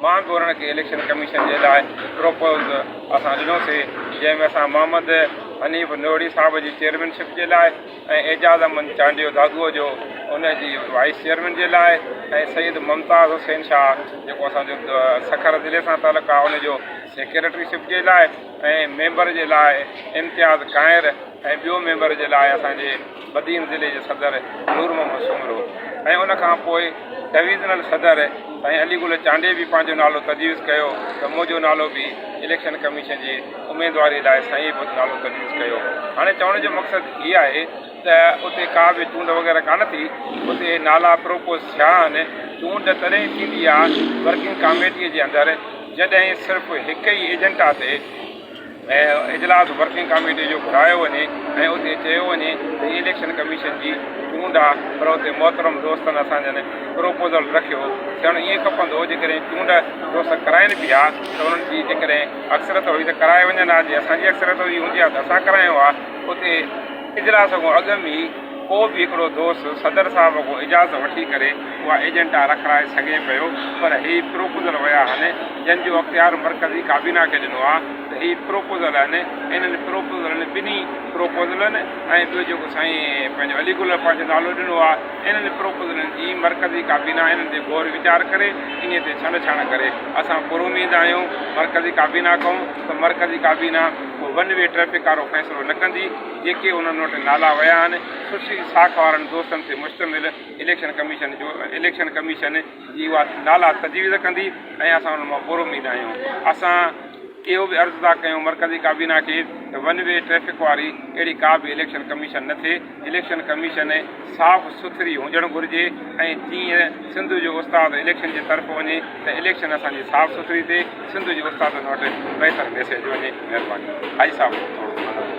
مان به انهن کي اليڪشن ڪميشن جي لاء پروپوز اسان ڏنوسي جنهن ۾ اسان محمد حنيف نوحڙي صاحب جي چيئرمين شپ جي لاء ۽ اعجاز احمد چانڊيو دادوء جو ان جي وائيس چيئرمين جي لاء ۽ سيد ممتاز حسين شاهه جيڪو اسان جو سکر ضلعي سان تعلق آهي ان جو سيڪريٽري شپ جي لاء ۽ ميمبر جي لاء امتياز ڪانئر ۽ ٻيو ميمبر جي لاء اسان جي بدين ضلعي جي صدر نور محمد سومرو ۽ ان کان پوء ڊويزنل صدر سائين علي گل چانڊيي به پنهنجو نالو تجويز ڪيو ته منهنجو نالو به اليڪشن ڪميشن جي اميدواري لاء سائين به نالو تجويز ڪيو. هاڻي چوڻ جو مقصد هي آهي ته اتي ڪا به چونڊ وغيره ڪانه ٿي، اتي نالا پروپوز ٿيا آهن، چونڊ تڏهن ٿيندي آهي ورڪنگ ڪاميٽي جي اندر جڏهن صرف هڪ ئي ايجنٽا تي اجلاس ورڪنگ ڪاميٽي جو گهرايو وڃي ۽ اتي چيو وڃي ته هي اليڪشن ڪميشن جي چونڊ آ پر اتي محترم دوستن اسان جن پروپوزل رکيو ٿيڻ ائين کپندو هو جيڪڏهن چونڊ دوست ڪرائين به ها ته انهن جي جيڪڏهن اڪثريت هئي ته ڪرائي وڃن ها جي اسان جي اڪثريت هئي هوندي ها ته اسان ڪرايون ها اتي اجلاس کان اڳ ۾ ئي ڪو به هڪڙو دوست صدر صاحب کان اجازت وٺي ڪري اها ايجنڊا رکرائي سگهي پيو پر هي پروپوزل ويا آهن جن جو اختيار مرڪزي ڪابينا کي ڏنو آهي ته هي پروپوزل آهن انهن پروپوزلن ٻنهي پروپوزلن ۽ ٻيو جيڪو سائين پنهنجو علي گل پنهنجو نالو ڏنو آهي انهن پروپوزلن جي مرڪزي ڪابينا انهن تي غور ويچار ڪري انهي تي ڇنڊ ڇاڻ ڪري اسان پراميد آهيون مرڪزي ڪابينا کان ته مرڪزي ڪابينا ڪو ون وي ٽريفڪ وارو فيصلو نه ڪندي جيڪي انهن وٽ نالا ويا آهن، سٺي ساک وارن دوستن تي مشتمل اليڪشن ڪميشن جو اليڪشن ڪميشن جي اها نالا تجويز ڪندي ۽ اسان انهن مان پر اميد آهيون. اسان اهو به عرض ٿا ڪيون مرڪزي ڪابينا کي ته ون وي ٽريفڪ واري اهڙي ڪا به اليڪشن ڪميشن نه ٿئي، اليڪشن ڪميشن صاف سٿري هجڻ گهرجي ۽ جيئن سنڌ جو استاد اليڪشن جي طرف وڃي ته اليڪشن اسان جي صاف سٿري ٿئي، سنڌ جي استادن وٽ بهتر ميسيج وڃي. مهرباني. حاجي صاحب ٿورو.